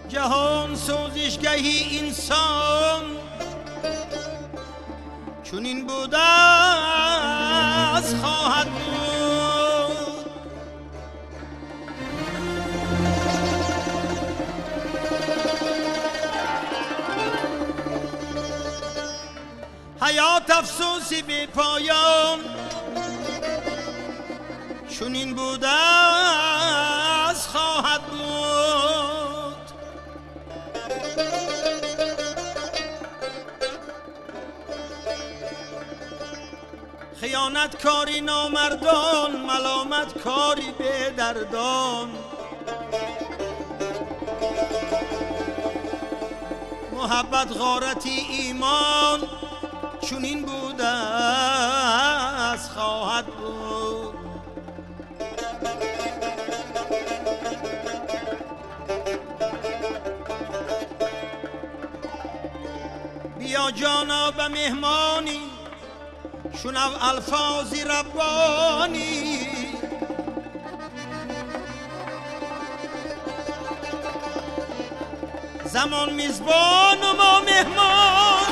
جهان سوزشگهی انسان چنین بوده از خواهد بود. حیات افسوسی بی پایان چنین بوده از خواهد بود. خیانت کاری نامردان، ملامت کاری به دردان، محبت غارتی ایمان چنین بوده از خواهد بود. بیا جانا به مهمانی، شنو الفاظ ربانی، زمان میزبان و ما مهمان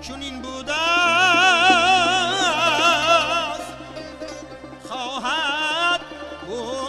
چنین بوده است خواهد بود.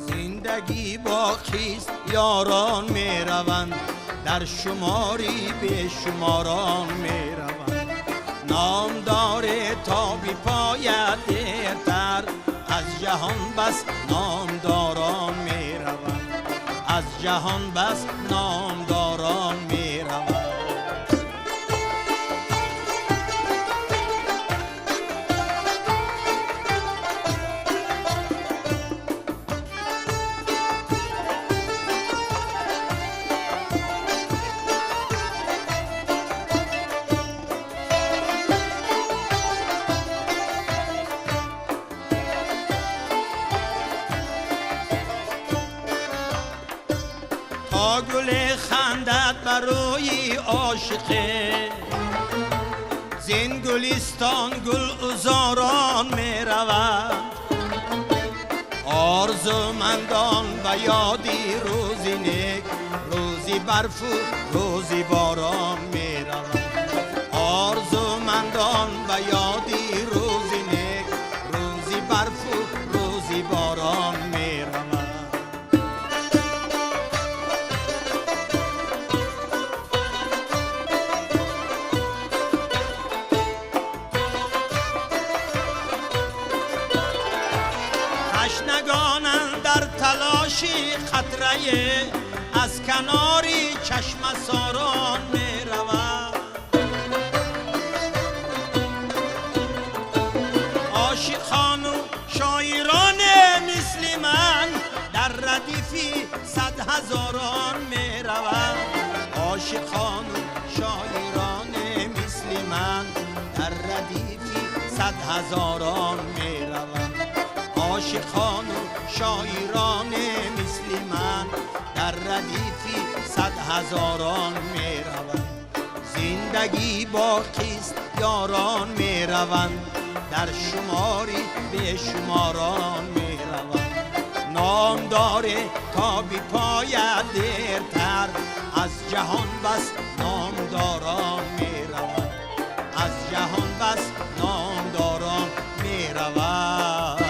زندگی باقیست یاران میروند، در شماری به شماران میروند، نامدار تا بی پاید دیرتر از جهان بس نامداران میروند، از جهان بس نامداران میروند. تا گل خندد بر روی عاشقه، زین گلستان گل عذاران می روند، آرزومندان و یادی روزی نیک، روزی برف و روزی باران می روند، آرزومندان و یادی روزی نیک، روزی برف و روزی باران می روند. تشنگانند در تلاشی قطره از کناری چشم ساران می رود، عاشقان و شاعران مثل من در ردیفی صد هزاران می رود، عاشقان و شاعران مثل من در ردیفی صد هزاران می رود، عاشقان و شاعران مثل من در ردیفی صد هزاران می روند. زندگی باقیست یاران می روند، در شماری به شماران می روند، نامدار تا بی پاید دیرتر از جهان بس نامداران می روند، از جهان بس نامداران می روند.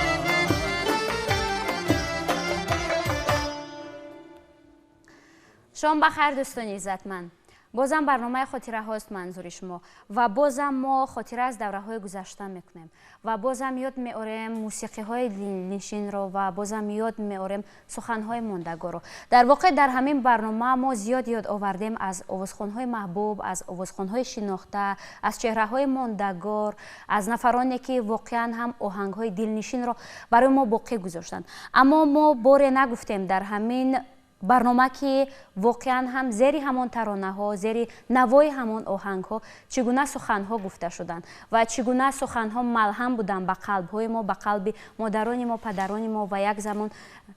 شом бахайр, дӯстони иззатманд. Бозам барномаи хотираҳост манзури шумо ва бозам мо хотира аз давраҳои гузашта мекунем ва бозам ёд меорем мусиқиҳои дилнишинро ва бозам ёд меорем суханҳои мондагорро. Дар воқеъ дар ҳамин барнома мо зиёд ёд овардем аз овозхонҳои маҳбуб, аз овозхонҳои шинохта, аз чеҳраҳои мондагор, аз нафароне ки воқеан ҳам оҳангҳои дилнишинро барои мо боқӣ гузоштанд. Аммо мо боре нагуфтем дар ҳамин барнома ки воқеан ҳам зери ҳамон таронаҳо, зери навои ҳамон оҳангҳо чӣ гуна суханҳо гуфта шуданд ва чӣ гуна суханҳо малҳам буданд ба қалбҳои мо, ба қалби модарони мо, падарони мо ва як замон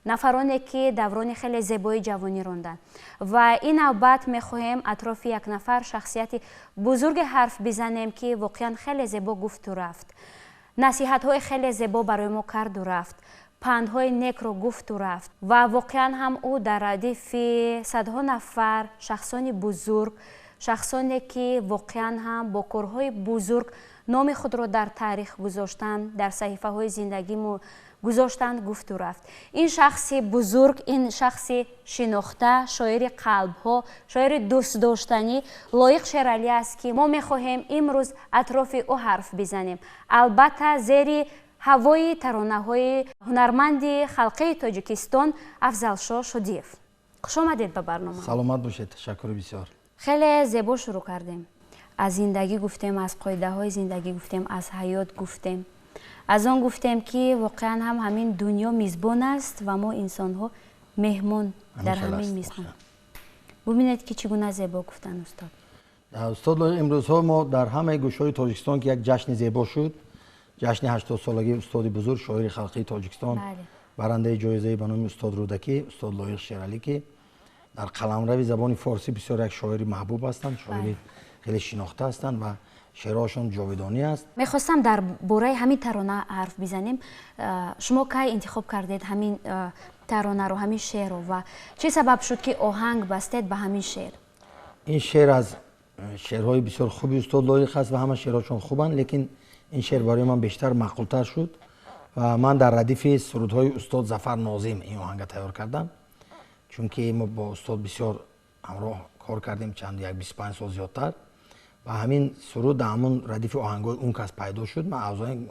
нафароне ки даврони хеле зебои ҷавонӣ ронданд. Ва ин навбат мехоҳем атрофи як нафар шахсияти бузурге ҳарф бизанем ки воқеан хеле зебо гуфту рафт, насиҳатҳои хеле зебо барои мо карду рафт, пандҳои некро гуфту рафт ва воқеан ҳам ӯ дар радифи садҳо нафар шахсони бузург, шахсоне ки воқеан ҳам бо корҳои бузург номи худро дар таърих гузоштанд, дар саҳифаҳои зиндагимо гузоштанд, гуфту рафт. Ин шахси бузург, ин шахси шинохта, шоири қалбҳо, шоири дӯстдоштанӣ Лоиқ Шералӣ аст ки мо мехоҳем имрӯз атрофи ӯ ҳарф бизанем. Албатта зери ҳавои таронаҳои ҳунарманди халқии Тоҷикистон Афзалшо Шодиев. Хуш омадед ба барнома. Саломат бошед, ташаккури бисёр. Хеле зебо шурӯъ кардем. Аз зиндагӣ гуфтем, аз қоидаҳои зиндагӣ гуфтем, аз ҳаёт гуфтем. Аз он гуфтем ки воқеан ҳам ҳамин дунё мизбон аст ва мо инсонҳо меҳмон дар ҳамин мизбон. Бубинед ки чӣ гуна зебо гуфтанд устод. Устод Лоиқ, имрӯзҳо мо дар ҳамаи гӯшаҳои Тоҷикистон ки як ҷашни зебо шуд, ҷашни 80-солагии устоди бузург, шоири халқии Тоҷикистон, барандаи ҷоизаи ба номи устод Рӯдакӣ, устод Лоиқ Шералӣ, ки дар қаламрави забони форсӣ бисёр як шоири маҳбуб ҳастанд, шоири хеле шинохта ҳастанд ва шеърҳояшон ҷовидонӣ аст. Мехостам дар бораи ҳамин тарона ҳарф бизанем. Шумо кай интихоб кардед ҳамин таронаро, ҳамин шеърро ва чӣ сабаб шуд ки оҳанг бастед ба ҳамин шеър? Ин шеър аз шеърҳои бисёр хуби устод Лоиқ аст ва ҳама шеърҳошон хубанд, лекин ин шеър барои ман бештар маъқултар шуд ва ман дар радифи сурудҳои устод Зафар Нозим ин оҳанга тайёр кардам, чунки мо бо устод бисёр ҳамроҳ кор кардем, чанд як 25 сол зиёдтар, ва ҳамин суруд дар ҳамон радифи оҳангҳои он кас пайдо шуд. Ман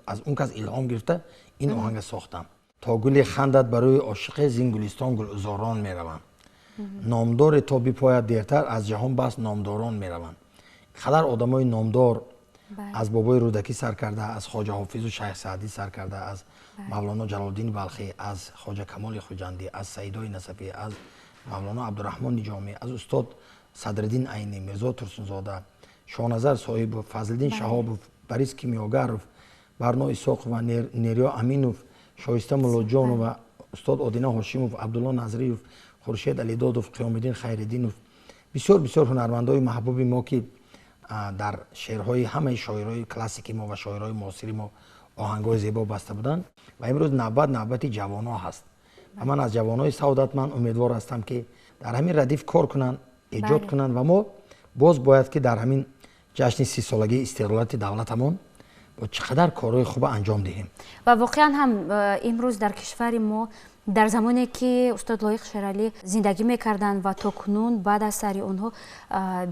аз он кас илҳом гирифта ин оҳанга сохтам. То гули хандад барои ошиқе зин гулистон гулузорон мераванд, номдоре то бипояд дертар аз ҷаҳон бас номдорон мераванд. Қадар одамои номдор аз бобои Рӯдакӣ сар карда, аз Хоҷа Ҳофизу Шайх Саъдӣ сар карда, аз Мавлоно Ҷалолиддини Балхӣ, аз Хоҷа Камоли Хуҷандӣ, аз Саидои Насафӣ, аз Мавлоно Абдураҳмон Ниҷомӣ, аз устод Садриддин Айнӣ, Мирзо Турсунзода, Шоҳназар Соҳибов, Фазлиддин Шаҳобов, Борис Кимёгаров, Барно Исоқова, Нериё Аминов, Шоиста Муллоҷонова, устод Одина Ҳошимов, Абдулло Назриев, Хуршед Алидодов, Қиёмиддин Хайриддинов, бисёр бисёр ҳунармандои маҳбуби мо ки дар шеърҳои ҳамаи шоирҳои классики мо ва шоирҳои муосири мо оҳангҳои зебо баста буданд. Ва имрӯз навбат навбати ҷавонҳо ҳаст ва ман аз ҷавонҳои саодатманд умедвор ҳастам ки дар ҳамин радиф кор кунанд, эҷод кунанд ва мо боз бояд ки дар ҳамин ҷашни 30-солагии истиқлолияти давлатамон бо чӣ қадар корҳои хуба анҷом диҳем. Ва воқеан ҳам имрӯз дар кишвари мо дар замоне ки устод Лоиқ Шералӣ зиндагӣ мекарданд ва то кунун баъд аз сари онҳо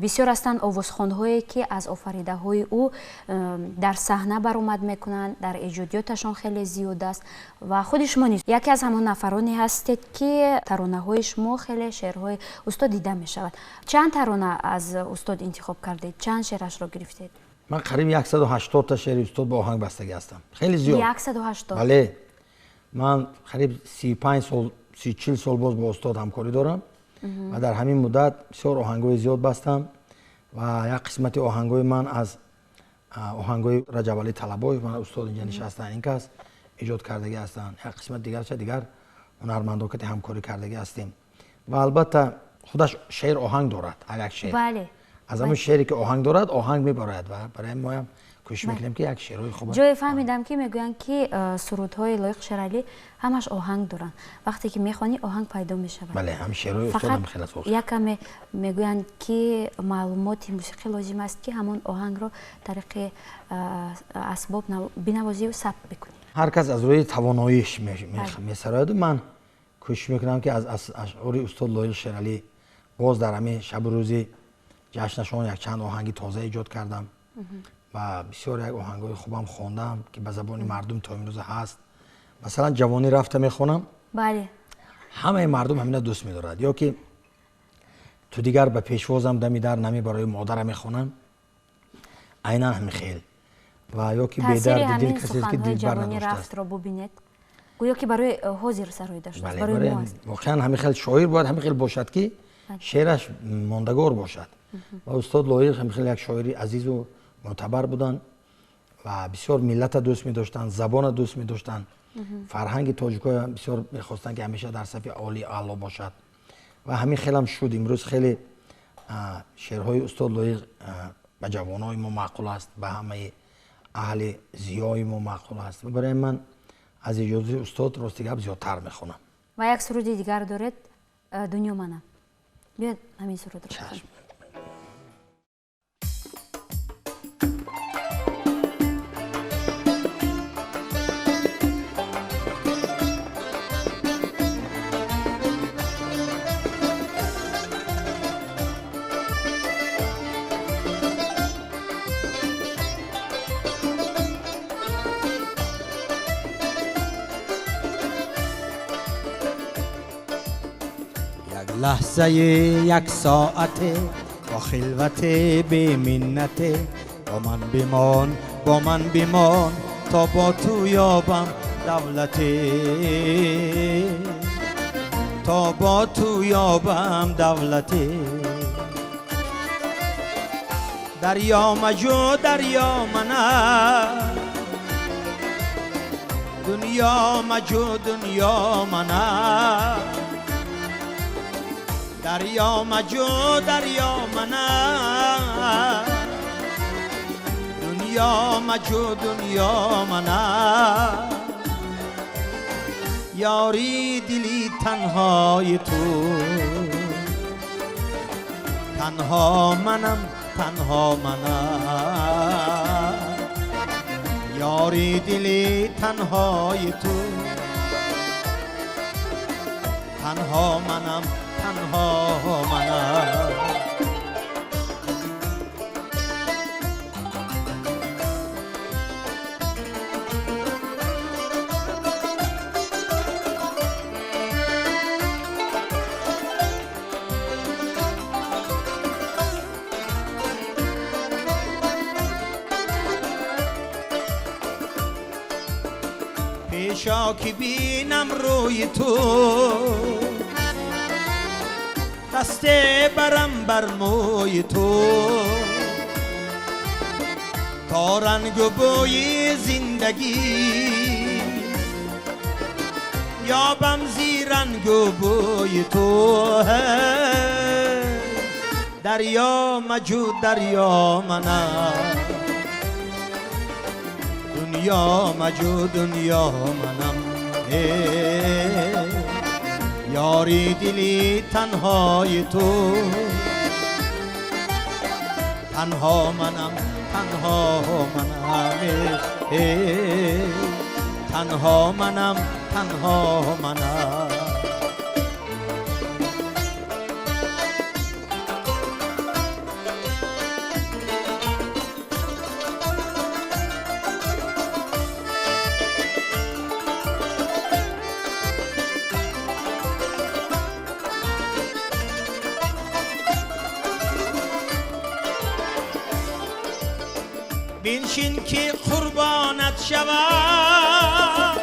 бисёр ҳастанд овозхонҳое ки аз офаридаҳои ӯ дар саҳна баромад мекунанд, дар эҷодиёташон хеле зиёд аст ва худи шумо низ яке аз ҳамон нафароне ҳастед ки таронаҳои шумо хеле шеърҳои устод дида мешавад. Чанд тарона аз устод интихоб кардед? Чанд шеърашро гирифтед? Ман қариб 180 та шеъри устод бо оҳанг бастагӣ ҳастам. Хеле зиёд. 180? Бале. Ман қариб 35 сол, 40 сол боз бо устод ҳамкорӣ дорам ва дар ҳамин муддат бисёр оҳангҳои зиёд бастам ва як қисмати оҳангҳои ман аз оҳангҳои Раҷабалӣ Талабоев, ман устод инҷа нишастанд, ин кас эҷод кардагӣ ҳастанд, як қисмат дигарча дигар ҳунармандон ки ҳамкорӣ кардагӣ ҳастем. Ва албатта худаш шеър оҳанг дорад, ҳар як шеър. Аз ҳамон шеъре ки оҳанг дорад, оҳанг мебарояд ва барои моям кӯшиш мекунем ки як шеърҳои хуб. Ҷое фаҳмидам ки мегӯянд ки сурудҳои Лоиқ Шералӣ ҳамаш оҳанг доранд. Вақте ки мехонӣ оҳанг пайдо мешавад. Бале, ҳам шеърҳои устод ҳам хеле аст. Як каме мегӯянд ки маълумоти мусиқӣ лозим аст ки ҳамон оҳангро тариқи асбоб бинавозию сабт бикунӣ. Ҳар кас аз рӯи тавоноиш месарояду ман кӯшиш мекунам ки аз ашъори устод Лоиқ Шералӣ боз дар ҳамин шабу рӯзи Ҷашнашон якчанд оҳанги тоза эҷод кардам ва бисёр як оҳангҳои хубам хондам, ки ба забони мардум то имрӯза ҳаст. Масалан, ҷавонӣ рафта мехонам. Бале. Ҳамаи мардум ҳамина дӯст медорад. Ё ки ту дигар ба пешвозам дами дар намебарои модара мехонам, айнан ҳамин хел. Ва ё ки бедарди дил касест, ки дилбар надоштааст. Бубинед, гӯё ки барои ҳозир сароида шудааст, барои мо аст. Воқеан ҳамин хел шоир бояд ҳамин хел бошад, ки шеъраш мондагор бошад. Ва устод Лоиқ ҳамин хел як шоири азизу мӯътабар буданд ва бисёр миллата дӯст медоштанд, забона дӯст медоштанд, фарҳанги тоҷикоя бисёр мехостанд, ки ҳамеша дар сафи олии аъло бошад. Ва ҳамин хелам шуд. Имрӯз хеле шеърҳои устод Лоиқ ба ҷавонои мо маъқул аст, ба ҳамаи аҳли зиёи мо маъқул аст. Ва барои ман аз иҷозаи устод рости гап зиёдтар мехонам. Ва як суруди дигар доред, Дунё мана. Биёед ҳамин сурудро. Чашм. Лаҳзаи як соате бо хилвате беминнате бо ман бимон, бо ман бимон, то бо ту ёбам давлате, то бо ту ёбам давлате. Дарё маҷӯ, дарё мана, дунё маҷӯ, дунё мана. Дарё маҷӯ, дарё мана, дунё маҷӯ, дунё мана. Ёри дили танҳои ту, танҳо манам, танҳо манам. Ёри дили танҳои ту, танҳо манам, танҳо манам. Пеша ки бинам рӯи ту, дасте барам бар мӯи ту, то рангу бӯи зиндагӣ ёбам зи рангу бӯи ту. Дарё маҷӯ, дарё мана, дунё маҷӯ, дунё манам. Ёри дили танҳои ту, танҳо манам, танҳо манам. Танҳо манам, танҳо манам. Биншин ки қурбонат шавам,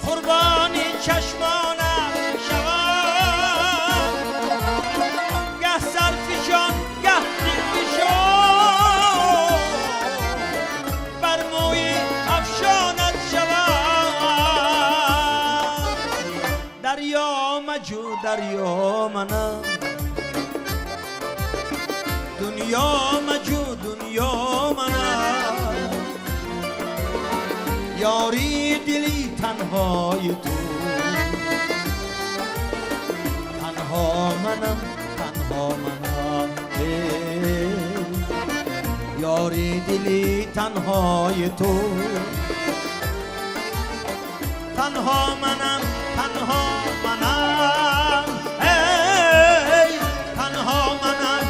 қурбони чашмонат шавам, гаҳ сарфишон, гаҳ дилфишон, бар мӯи афшонат шавам. Дарё маҷӯ, дарё манам, дунё маҷӯ, дунё манам. Ёри дили танҳои ту, танҳо манам, танҳо манам. Ёри дили танҳои ту, танҳо манам, танҳо манам. Эй, танҳо манам,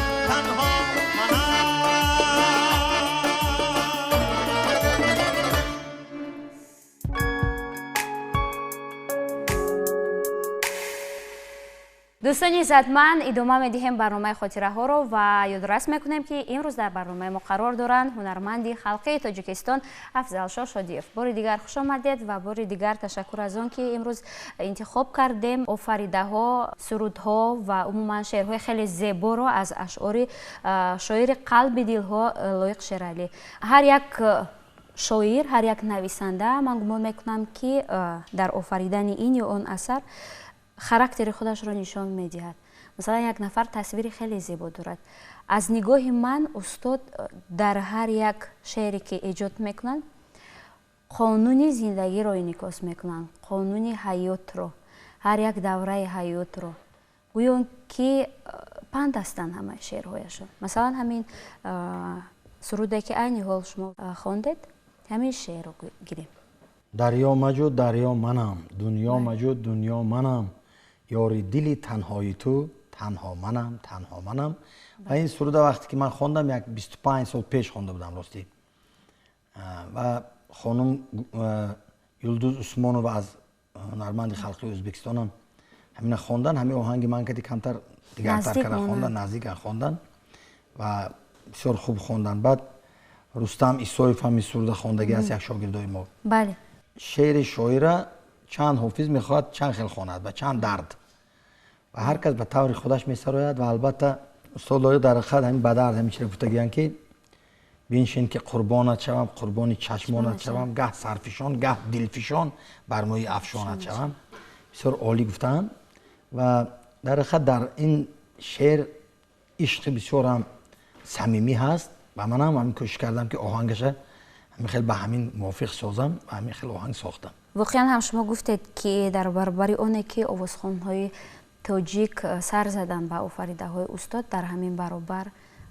Дӯстони иззатманд, идома медиҳем барномаи хотираҳоро ва ёдрас мекунем, ки имрӯз дар барномаи мо қарор доранд ҳунарманди халқии Тоҷикистон Афзалшоҳ Шодиев. Бори дигар хуш омадед ва бори дигар ташаккур аз он, ки имрӯз интихоб кардем офаридаҳо, сурудҳо ва умуман шеърҳои хеле зеборо аз ашъори шоири қалби дилҳо Лоиқ Шералӣ. Ҳар як шоир, ҳар як нависанда, ман гумон мекунам, ки дар офаридани ин ё он асар характери худашро нишон медиҳад. Масалан, як нафар тасвири хеле зебо дорад. Аз нигоҳи ман, устод дар ҳар як шеъре, ки эҷод мекунанд, қонуни зиндагиро инъикос мекунанд, қонуни ҳаётро, ҳар як давраи ҳаётро. Гӯё ки панд ҳастанд ҳамаи шеърҳояшон. Масалан, ҳамин суруде, ки айни ҳол шумо хондед, ҳамин шеърро гирем. Дарё маҷӯ, дарё манам, дунё маҷӯ, дунё манам, ёри дили танҳои ту танҳо манам, танҳо манам. Ва ин суруда вақте ки ман хондам, як 25 сол пеш хонда будам, ростӣ. Ва хонум Юлдуз Усмонова аз ҳунарманди халқии Ӯзбекистонам ҳамина хондан. Ҳамин оҳанги ман кади камтар дигартар карда хондан, наздик хондан ва бисёр хуб хондан. Баъд Рустам Исоев ҳам ин суруда хондагӣ аст, як шогирдои мо. Шеъри шоира чанд ҳофиз мехоҳад, чанд хел хонад ва чанд дард, ва ҳар кас ба таври худаш месарояд. Ва албатта, устод Лоиқ дар ҳақиқат ҳамин ба дард ҳамин чиро гуфтагиянд, ки биншин, ки қурбонат шавам, қурбони чашмонат шавам, гаҳ сарфишон, гаҳ дилфишон, бар мӯи афшонат шавам. Бисёр олӣ гуфтаанд ва дар ҳақиқат дар ин шеър ишқи бисёрам самимӣ ҳаст. Ва манам ҳамин кӯшиш кардам, ки оҳангаша ҳамин хел ба ҳамин мувофиқ созам ва ҳамин хел оҳанг сохтам. Воқеан ҳам, шумо гуфтед, ки дар баробари оне, ки овозхонҳои тоҷик сар заданд ба офаридаҳои устод, дар ҳамин баробар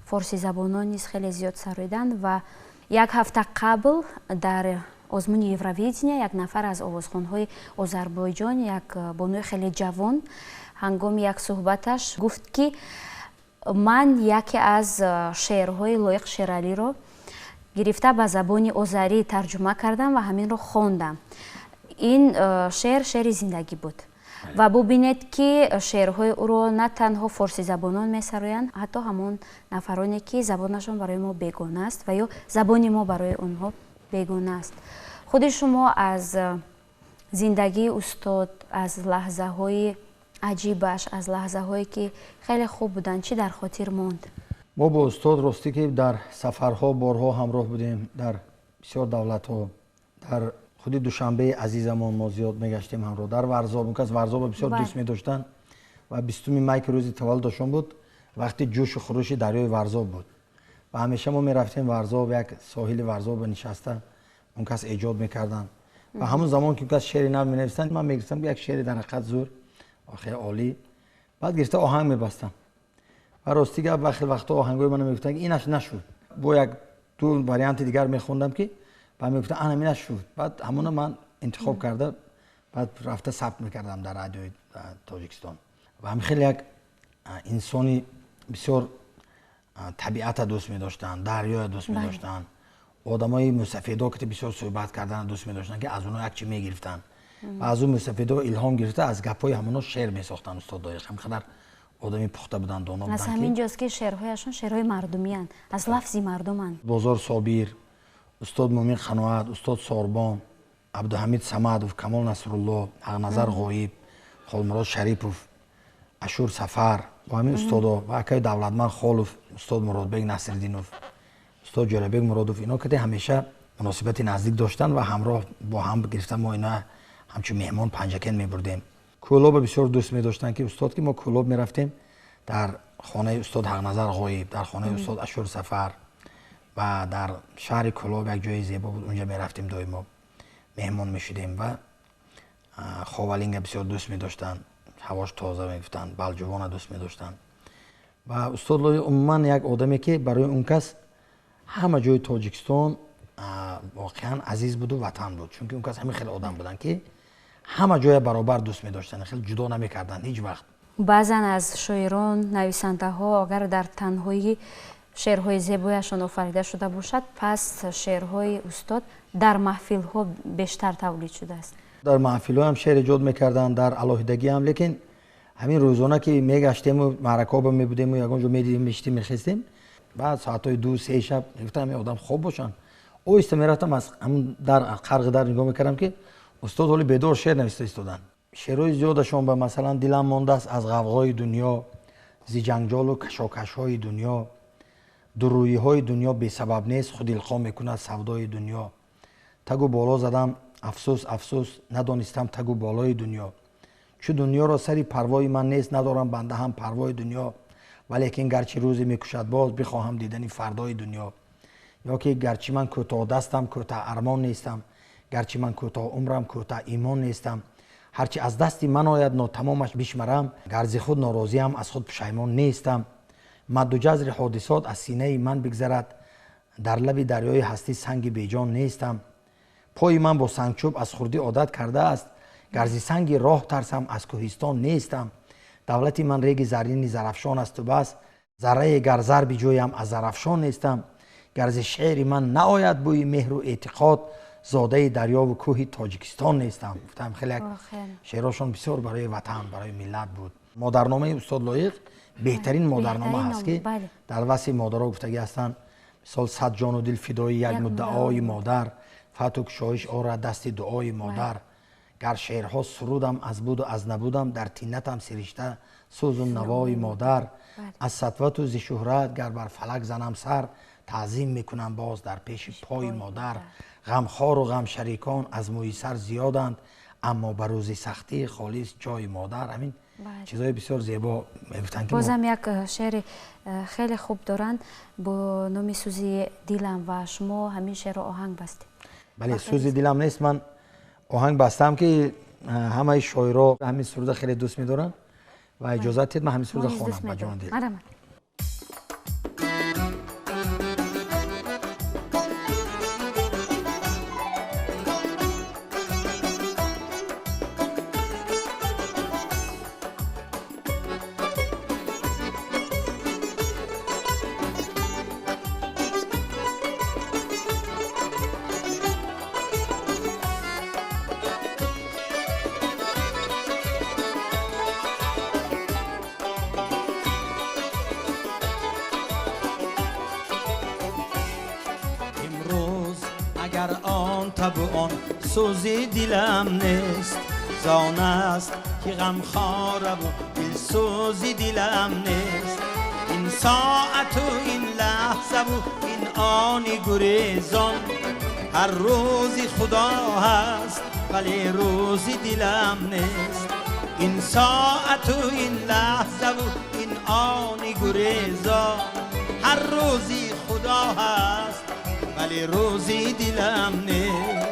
форсизабонон низ хеле зиёд сароиданд. Ва як ҳафта қабл дар озмуни Евровидения як нафар аз овозхонҳои Озарбойҷон, як бонуи хеле ҷавон, ҳангоми як суҳбаташ гуфт, ки ман яке аз шеърҳои Лоиқ Шералиро гирифта, ба забони озарӣ тарҷума кардам ва ҳаминро хондам. Ин шеър шеъри зиндагӣ буд. Ва бубинед, ки шеърҳои ӯро на танҳо форсизабонон месароянд, ҳатто ҳамон нафароне, ки забонашон барои мо бегона аст ва ё забони мо барои онҳо бегона аст. Худи шумо аз зиндагии устод, аз лаҳзаҳои аҷибаш, аз лаҳзаҳое, ки хеле хуб буданд, чӣ дар хотир монд? Мо бо устод, ростӣ, ки дар сафарҳо борҳо ҳамроҳ будем, дар бисёр давлатҳо. Дар худи Душанбеи азизамон мо зиёд мегаштем ҳамроҳ, дар Варзоб. Он кас Варзобро бисёр дӯст медоштанд ва 20-уми май, ки рӯзи таваллудашон буд, вақти ҷӯшу хурӯши дарёи Варзоб буд ва ҳамеша мо мерафтем Варзоб, як соҳили Варзоба нишаста он кас эҷод мекарданд. Ва ҳамон замон, ки он кас шеъри нав менависанд, ман мегирифтам, як шеъри дар ҳақиқат зур, хеле олӣ, баъд гирифта оҳанг мебастам. Ва рости гап, хеле вақтҳо оҳангҳои мана мегуфтанд, ки инаш нашуд. Бо як ду варианти дигар мехондам, ки баъд мегуфтанд, ана инаш шуд. Баъд ҳамона ман интихоб карда, баъд рафта сабт мекардам дар радиои Тоҷикистон. Ва ҳамин хеле як инсони бисёр табиата дӯст медоштанд, дарёя дӯст медоштанд, одамои мусафедо ки бисёр суҳбат карданро дӯст медоштанд, ки аз онҳо як чи мегирифтанд ва аз он мусафедо илҳом гирифта, аз гапҳои ҳамонҳо шеър месохтанд. Устод Лоиқ ҳам қадар одами пухта буданд, доно буданд. Аз ҳамин ҷост, ки шеърҳояшон шеърҳои мардумиянд, аз лафзи мардуманд. Бозор Собир, устод Мумин Қаноат, устод Сорбон, Абдуҳамид Самадов, Камол Насрулло, Ҳақназар Ғоиб, Холмурод Шарипов, Ашур Сафар бо ҳамин устодо ва акаи Давлатманд Холов, устод Муродбек Насриддинов, устод Ҷӯрабек Муродов, ино каде ҳамеша муносибати наздик доштанд ва ҳамроҳ бо ҳам гирифта мо ино ҳамчун меҳмон Панҷакен мебурдем. Кӯлоба бисёр дӯст медоштанд, ки устод, ки мо Кӯлоб мерафтем, дар хонаи устод Ҳақназар Ғоиб, дар хонаи устод Ашур Сафар ва дар шаҳри Кӯлоб як ҷои зебо буд, унҷа мерафтем, доимо меҳмон мешудем. Ва Ховалинга бисёр дӯст медоштанд, ҳавош тоза мегуфтанд, Балҷувона дӯст медоштанд. Ва устод Лоиқ умуман як одаме, ки барои он кас ҳама ҷои Тоҷикистон воқеан азиз буду ватан буд, чунки он кас ҳамин хеле одам буданд, ки ҳама ҷоя баробар дӯст медоштанд, хеле ҷудо намекарданд ҳеҷ вақт. Баъзан аз шоирон, нависандаҳо агар дар танҳоӣ шеърҳои зебояшон офарида шуда бошад, пас шеърҳои устод дар маҳфилҳо бештар тавлид шудааст. Дар маҳфилҳо ҳам шеър эҷод мекарданд, дар алоҳидагӣ ҳам, лекин Ҳамин рӯзона ки мегаштему маъракаҳо мебудему, ягон ҷо медидем, мешитем, мехестем, баъд соатҳои 2-3 шаб мегуфтам, ҳамин одам хоб бошанд. Оҳиста мерафтам, аз ҳамун дар қарғи дар нигоҳ мекардам, ки устод ҳоли бедор шеър нависта истоданд. Шеърҳои зиёдашон ба масалан дилам мондааст аз ғавғои дунё, зи ҷанҷолу кашокашҳои дунё, дуррӯиҳои дунё бесабаб нест, худ илқо мекунад савдои дунё. Тагу боло задам, афсӯс, афсӯс, надонистам тагу болои дунё. Чу дунёро сари парвои ман нест, надорам банда ҳам парвои дунё. Валекин гарчи рӯзе мекушад боз, бихоҳам дидани фардои дунё. Ё ки гарчи ман кӯтоҳдастам, кӯтоҳ армон нестам, гарчи ман кӯтоҳ умрам, кӯтоҳ имон нестам. Ҳарчи аз дасти ман ояд, нотамомаш бишмарам, гарзи худ норозиам, аз худ пушаймон нестам. Мадду ҷазри ҳодисот аз синаи ман бигзарад, дар лаби дарёи ҳастӣ санги беҷон нестам. Пои ман бо сангчӯб аз хурдӣ одат кардааст, гарзи санги роҳ тарсам, аз кӯҳистон нестам. Давлати ман реги заррини Зарафшон асту бас, заррае гар зар биҷӯям, аз Зарафшон нестам. Гарзи шеъри ман наояд бӯи меҳру эътиқод, зодаи дарёву кӯҳи Тоҷикистон нестам. Гуфтам, хеле як шеърҳошон бисёр барои ватан, барои миллат буд. Модарномаи устод Лоиқ беҳтарин модарнома ҳаст, ки дар васфи модаро гуфтагӣ ҳастанд. Мисол, сад ҷону дил фидои як муддаои модар, фатҳу кушоиш орад дасти дуои модар. Гар шеърҳо сурудам аз буду аз набудам, дар тинатам сиришта сӯзу навои модар. Аз сатвату зи шӯҳрат гар бар фалак занам сар, таъзим мекунам боз дар пеши пои модар. Ғамхору ғамшарикон аз мӯи сар зиёданд, аммо ба рӯзи сахтӣ холис ҷои модар. Ҳамин чизҳои бисёр зебо мегуфтанд. Бозам як шеъри хеле хуб доранд бо номи сӯзи дилам, ва шумо ҳамин шеърро оҳанг бастед. Бале, сӯзи дилам нест, ман оҳанг бастам, ки ҳамаи шоиро ҳамин суруда хеле дӯст медоранд ва иҷозат дид ман ҳамин суруда хонам ба ҷони дил. Агар он табу он сӯзи дилам нест, зон аст ки ғамхораву дилсӯзи дилам нест. Ин соату ин лаҳзаву ин они гурезон, ҳар рӯзи худо ҳаст, вале рӯзи дилам нест. Ин соату ин лаҳзаву ин они гурезон, ҳар рӯзи худо ҳаст, вале рӯзи дилам нест.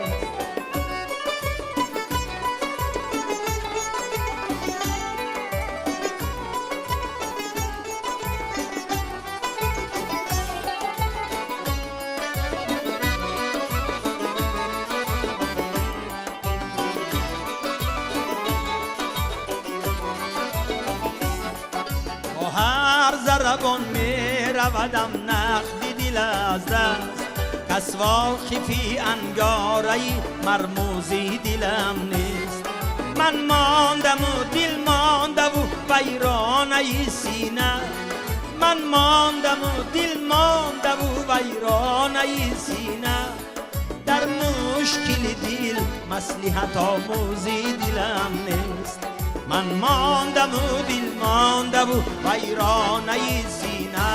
Бо ҳар зарабон меравадам нақди дил аз даст, кас воқифи ангораи мармӯзи дилам нест. Ман мондаму дил мондаву вайронаи сина, ман мондаму дил мондаву вайронаи сина. Дар мушкили дил маслиҳат омӯзи дилам нест. Ман мондаму дил мондаву вайронаи сина,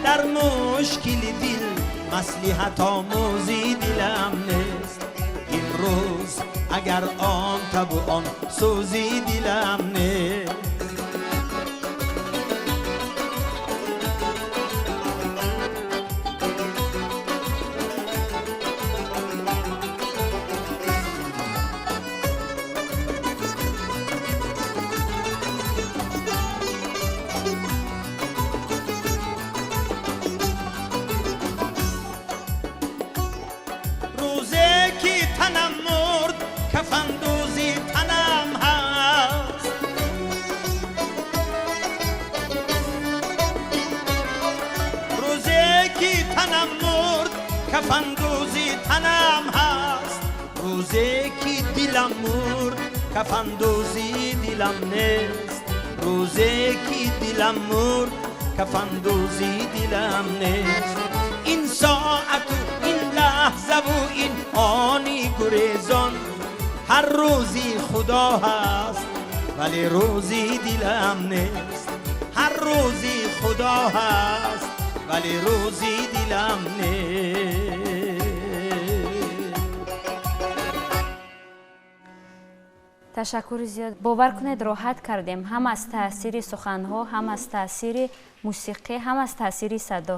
дар мушкили дил маслиҳат омӯзи дилам нест. Имрӯз агар он табу он сӯзи дилам нест. Кафандӯзи танам ҳаст, рӯзе ки танам мурд, кафандӯзи танам ҳаст. Рӯзе ки дилам мурд, кафандӯзи дилам нест. Рӯзе ки дилам мурд, кафандӯзи дилам нест. Ин соату ин лаҳзаву ин они гурезон, ҳар рӯзи Худо ҳаст, вале рӯзи дилам нест. Ҳар рӯзи Худо ҳаст, вале рӯзи дилам нест. Ташаккури зиёд. Бовар кунед, роҳат кардем ҳам аз таъсири суханҳо, ҳам аз таъсири мусиқӣ, ҳам аз таъсири садо.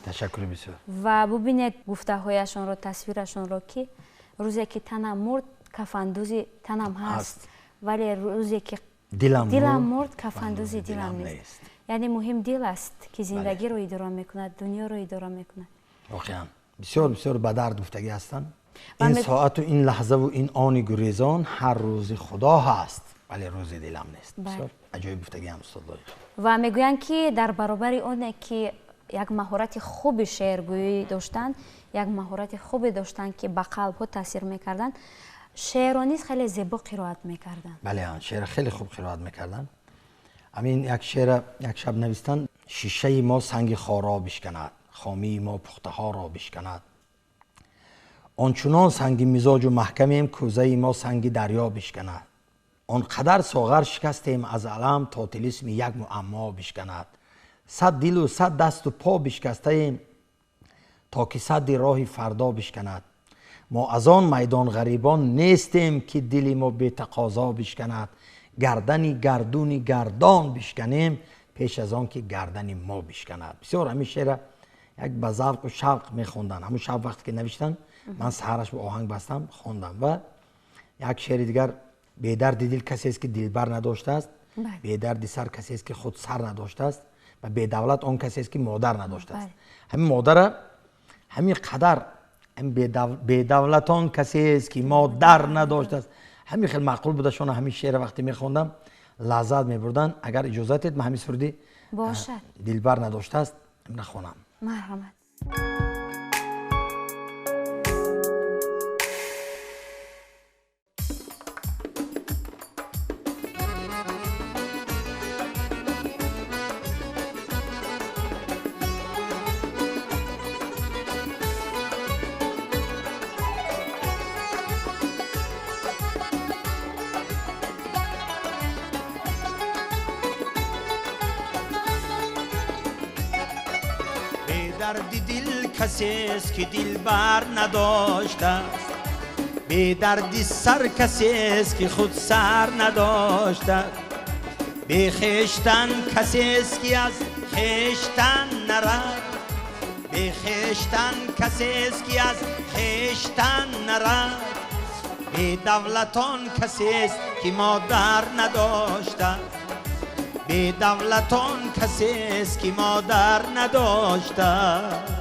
Ташаккури бисёр. Ва бубинед гуфтаҳояшонро, тасвирашонро, ки рӯзе ки танам мурд, кафандӯзи танам ҳаст, вале рӯзе ки дилам мурд, кафандӯзи дилам нест. Яъне муҳим дил аст, ки зиндагиро идора мекунад, дунёро идора мекунад. Воқеан бисёр бисёр ба дард гуфтагӣ ҳастанд. Ин соату ин лаҳзаву ин они гурезон, ҳар рӯзи Худо ҳаст, вале рӯзи дилам нест. Бисёр аҷоиб гуфтагӣ ҳам устод Лоиқ. Ва мегӯянд, ки дар баробари оне ки як маҳорати хуби шеъргӯӣ доштанд, як маҳорати хубе доштанд, ки ба қалбҳо таъсир мекарданд, шеърро низ хеле зебо қироат мекарданд. Бале, шеър хеле хуб қироат мекарданд. Ҳамин як шеъра як шаб навистанд: шишаи мо санги хоро бишканад, хомии мо пухтаҳоро бишканад. Ончунон санги мизоҷу маҳкамем, кӯзаи мо санги дарё бишканад. Он қадар соғар шикастем аз алам, то тилисми як муаммо бишканад. Сад дилу сад дасту по бишкастаем, то ки садди роҳи фардо бишканад. Мо аз он майдон ғарибон нестем, ки дили мо бетақозо бишканад. Гардани гардуни гардон бишканем, пеш аз он ки гардани мо бишканад. Бисёр ҳамин шеъра як ба завқу шавқ мехонданд. Ҳамун шаб вақте ки навиштанд, ман саҳараш ба оҳанг бастам, хондам. Ва як шеъри дигар: бедарди дил касест, ки дилбар надоштааст, бедарди сар касест, ки худ сар надоштааст, ва бедавлат он касест, ки модар надоштааст. Ҳамин модара ҳамин қадар бедавлатон касест, ки модар надоштааст, ҳамин хел маъқул будашона. Ҳамин шеъра вақте мехондам, лаззат мебурданд. Агар иҷозат дед, ман ҳамин суруди дилбар надоштааст нахонам. Марҳамат. Бедарди дил касест, ки дилбар надоштааст, бедарди сар касест, ки худ сар надоштааст, бехештан касест, ки аз хештан нарад, бехештан касест, ки аз хештан нарад, бедавлатон касест, ки модар надоштааст, бедавлатон касест, ки модар надоштааст.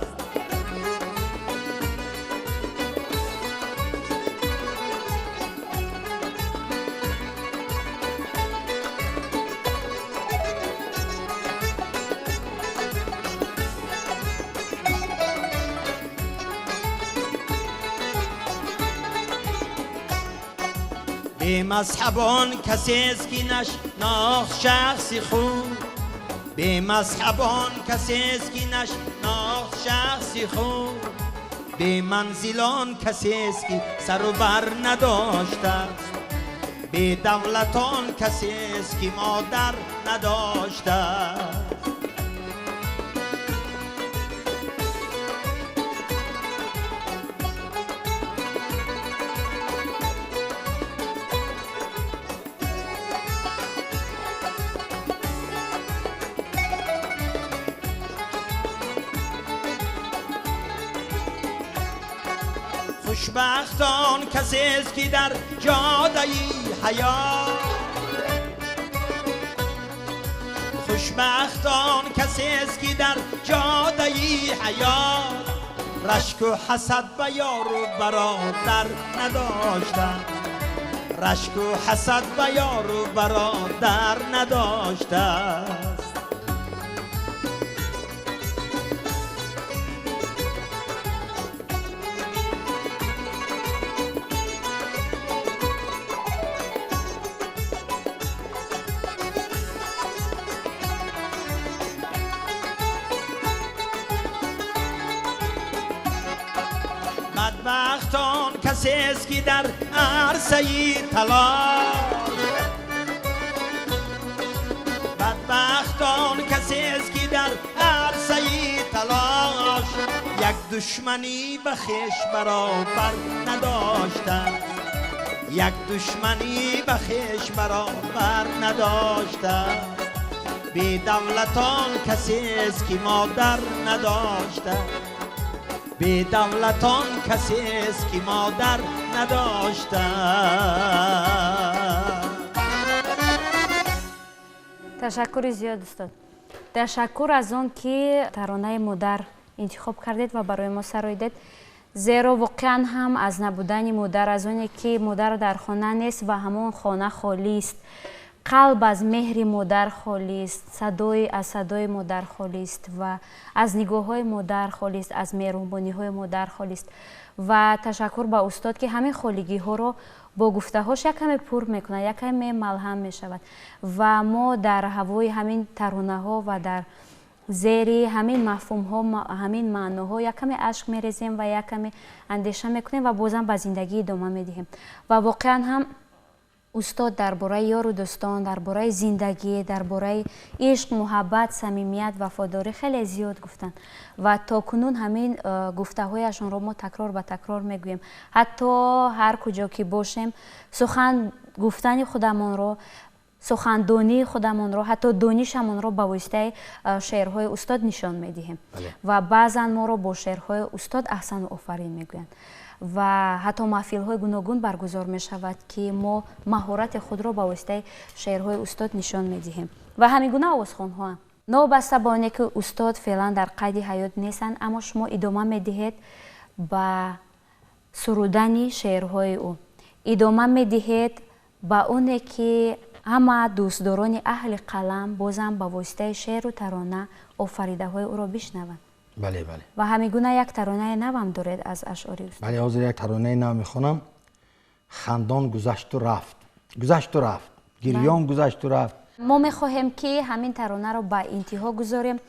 Бемазҳабон касест, ки нашнохт шахси хуб, бемазҳабон касест, ки нашнохт шахси хуб, беманзилон касест, ки сару бар надоштааст, бедавлатон касест, ки модар надоштааст. Хушбахтон касест, ки дар ҷодаи ҳаёт, хушбахтон касест, ки дар ҷодаи ҳаёт, рашку ҳасад ба ёру бародар надоштааст, рашку ҳасад ба ёру бародар надоштааст. کسی است که در عرصه تلاش، بدبخت آن کسی است که در عرصه تلاش یک دشمنی به خویش برابر نداشته، یک دشمنی به خویش برابر نداشته. بی دولتان کسی است که مادر نداشته، بی دولتان کسی است که مادر نداشته. Ташаккури зиёд, устод. Ташаккур аз он ки таронаи модар интихоб кардед ва барои мо сароидед, зеро воқеан ҳам аз набудани модар, аз оне ки модар дар хона нест ва ҳамон хона холист, қалб аз меҳри модар холист, садои аз садои модар холист ва аз нигоҳҳои модар холист, аз меҳрубониҳои модар холист. Ва ташаккур ба устод ки ҳамин холигиҳоро бо гуфтаҳош як каме пур мекунад, як каме малҳам мешавад ва мо дар ҳавои ҳамин таронаҳо ва дар зери ҳамин мафҳумҳо, ҳамин маъноҳо як каме ашк мерезем ва як каме андеша мекунем ва бозам ба зиндагӣ идома медиҳем. Ва воқеан ҳам устод дар бораи ёру дӯстон, дар бораи зиндагӣ, дар бораи ишқ, муҳаббат, самимият, вафодорӣ хеле зиёд гуфтанд ва то кунун ҳамин гуфтаҳояшонро мо такрор ба такрор мегӯем. Ҳатто ҳар куҷо ки бошем, сухан гуфтани худамонро, сухандонии худамонро, ҳатто донишамонро ба воситаи шеърҳои устод нишон медиҳем ва баъзан моро бо шеърҳои устод аҳсану офарин мегӯянд ва ҳатто маҳфилҳои гуногун баргузор мешавад, ки мо маҳорати худро ба воситаи шеърҳои устод нишон медиҳем. Ва ҳамин гуна овозхонҳоам. Новобаста ба оне ки устод феълан дар қайди ҳаёт нестанд, аммо шумо идома медиҳед ба сурудани шеърҳои ӯ, идома медиҳед ба оне ки ҳама дӯстдорони аҳли қалам бозам ба воситаи шеъру тарона офаридаҳои ӯро бишнаванд. Бале, бале. Ва ҳамин гуна як таронаи навам доред аз ашъори устод. Бале, ҳозир як таронаи нав мехонам. Хандон гузашту рафт, гузашту рафт, гирён гузашту рафт. Мо мехоҳем ки ҳамин таронаро ба интиҳо гузорем.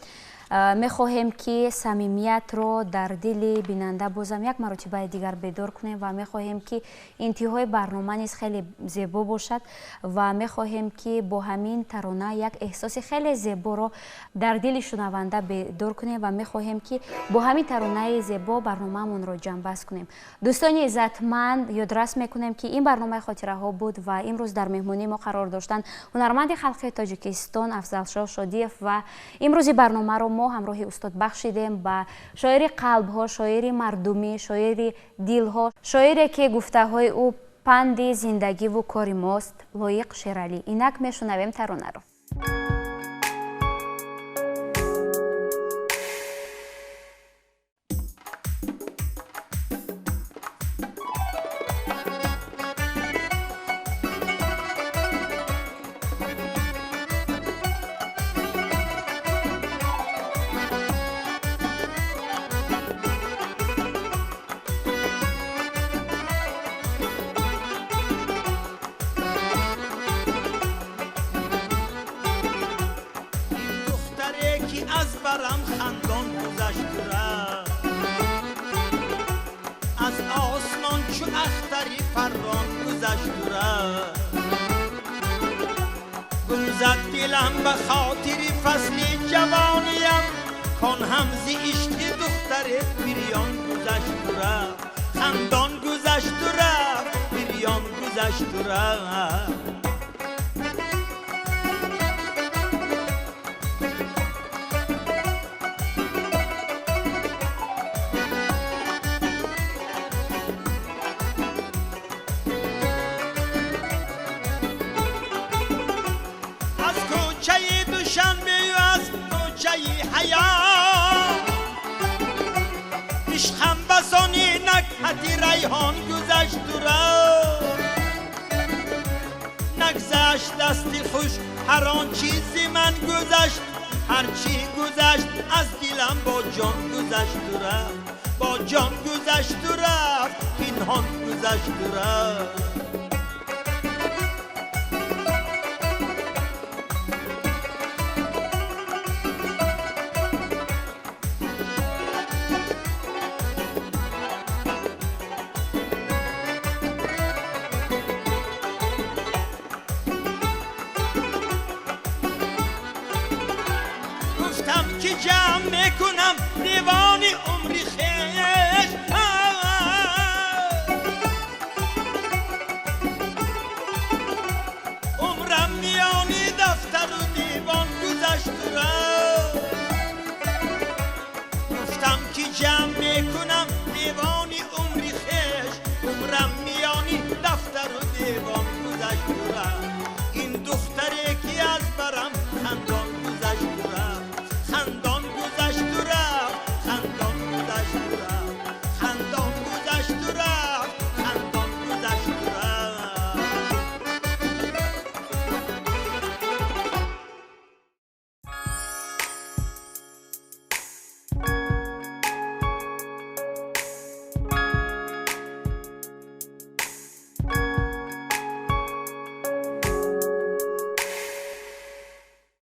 Мехоҳем ки самимиятро дар дили бинанда бозам як маротибаи дигар бедор кунем ва мехоҳем ки интиҳои барнома низ хеле зебо бошад ва мехоҳем ки бо ҳамин тарона як эҳсоси хеле зеборо дар дили шунаванда бедор кунем ва мехоҳем ки бо ҳамин таронаи зебо барномаамонро ҷамъбаст кунем. Дӯстони иззатманд, ёдрас мекунем ки ин барномаи хотираҳо буд ва имрӯз дар меҳмонии мо қарор доштанд ҳунарманди халқи Тоҷикистон Афзалшоҳ Шодиев ва имрӯзи барномаро мо ҳамроҳи устод бахшидем ба шоири қалбҳо, шоири мардумӣ, шоири дилҳо, шоире ки гуфтаҳои ӯ панди зиндагиву кори мост, Лоиқ Шералӣ. Инак мешунавем таронаро. ҷамъ мекунам девони умри хеш. Умрам миёни дафтару девон гузашт рафт. Гуфтам ки ҷамъ